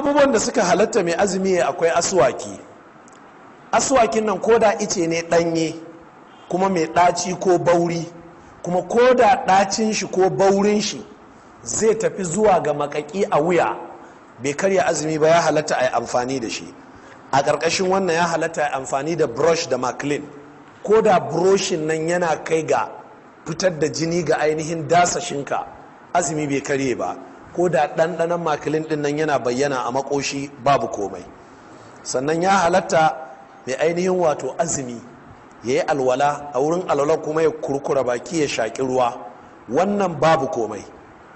Abubuwan da suka halatta mai azumi akwai asuwaki. Asuwakin nan koda ice ne ɗanye kuma mai ɗaci ko bauri, kuma koda ɗacin shi ko baurin shi zai tafi zuwa ga makaki a wuya, bai karya azumi ba, ya halatta a yi amfani da shi. A ƙarƙashin wannan ya halatta a yi amfani da brush da maclean, ko da broshin nan yana kai ga fitar da jini ga ainihin dasashinka, azumi bai karye ba. Ko da ɗanɗanon maclean ɗin nan yana bayyana a makoshi, babu komai. Sannan ya halatta mai ainihin wato azumi ya yi alwala, a wurin alwala kuma ya kurkura baki ya shaƙi ruwa, wannan babu komai.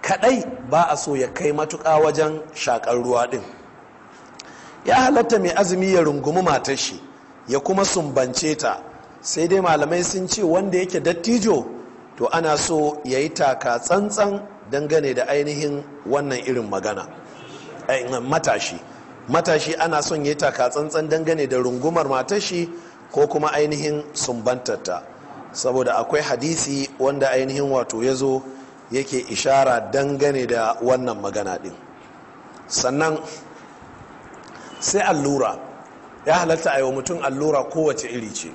Kadai ba a so ya kai matuƙa wajen shaƙar ruwa ɗin. Ya halatta mai azumi ya rungumi matar shi ya kuma sumbance ta, sai dai malamai sun ce wanda yake dattijo to ana so ya yi taka tsantsan dangane da ainihin wannan irin magana. Matashi ana son ya yi taka tsantsan dangane da rungumar matar shi ko kuma ainihin sumbantarta, saboda akwai hadisi wanda ainihin wato ya zo yake ishara dangane da wannan magana din. Sannan sai allura. Ya halatta a yi wa mutum allura kowace iri ce.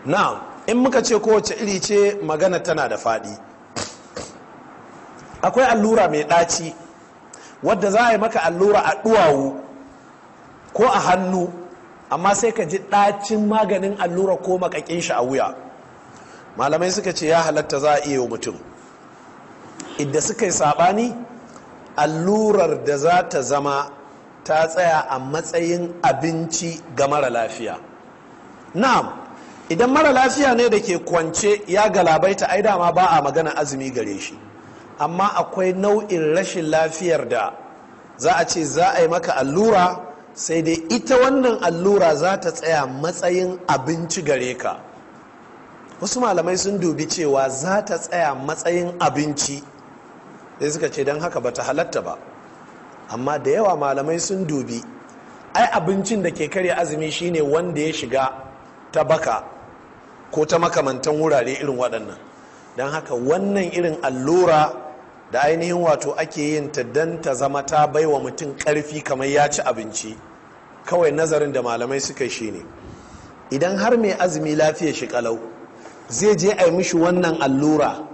Na in muka ce kowace iri ce, magana tana da faɗi. Akwai allura mai ɗaci wadda za a yi maka allura a duwawu ko a hannu, amma sai ka ji ɗacin maganin allura ko makakin shi a wuya. Malamai suka ce ya halatta, za a iya wa mutum. Idda suka yi saɓani, allurar da za ta zama ta tsaya a matsayin abinci ga mara lafiya. Na'am, idan mara lafiya ne da ke kwance ya galabaita, ai dama ba a magana azumi gare shi. Amma akwai nau'in rashin lafiyar da za a ce za a yi maka allura, sai dai ita wannan allura za ta tsaya matsayin abinci gare ka. Wasu malamai sun dubi cewa za ta tsaya matsayin abinci, sai suka ce don haka bata halatta ba. Amma da yawa malamai sun dubi ai abincin da ke karya azumi shine wanda ya shiga ta baka ko ta makamantan wurare irin waɗannan. Don haka wannan irin allura da ainihin wato ake yin ta don ta zama ta baiwa mutum ƙarfi kamar ya ci abinci, kawai nazarin da malamai suka shi ne, idan har mai azumi lafiya shi kalau zai je a yi mishi wannan allura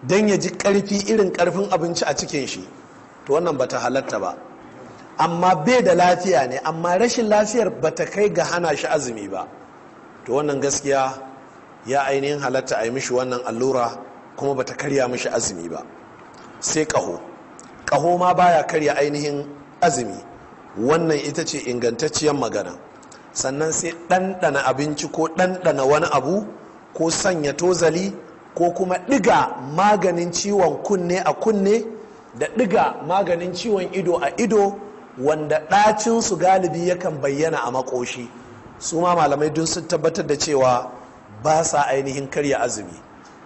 don ya ji ƙarfi irin ƙarfin abinci a cikin shi, to wannan bata halatta ba. Amma bai da lafiya ne, amma rashin lafiyar bata kai ga hana shi azumi ba, to wannan gaskiya ya ainihin halatta a yi mishi wannan allura kuma bata karya mishi azumi ba. Sai ƙaho. Ƙaho ma baya karya ainihin azumi, wannan ita ce ingantacciyar magana. Sannan sai ɗanɗana abinci ko ɗanɗana wani abu ko sanya tozali ko kuma ɗiga maganin ciwon kunne a kunne da ɗiga maganin ciwon ido a ido, wanda ɗacinsu galibi yakan bayyana a makoshi, su ma malamai dun sun tabbatar da cewa ba sa ainihin karya azumi.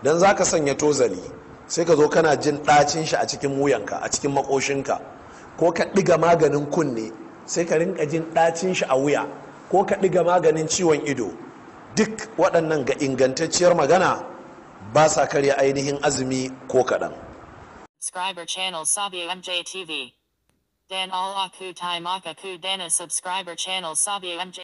Don za ka sanya tozali, sai ka zo kana jin ɗacin shi a cikin wuyanka, a cikin makoshinka, ko ka ɗiga maganin kunne, sai ka rinka jin ɗacin shi a wuya, ko ka ɗiga maganin ciwon ido. Duk waɗannan ga ingantacciyar magana ba sa karya ainihin azumi ko kaɗan. Subscriber channel Sabio MJTV. Dan All Aku Taimaka Ku Dana subscriber channel Sabio MJ.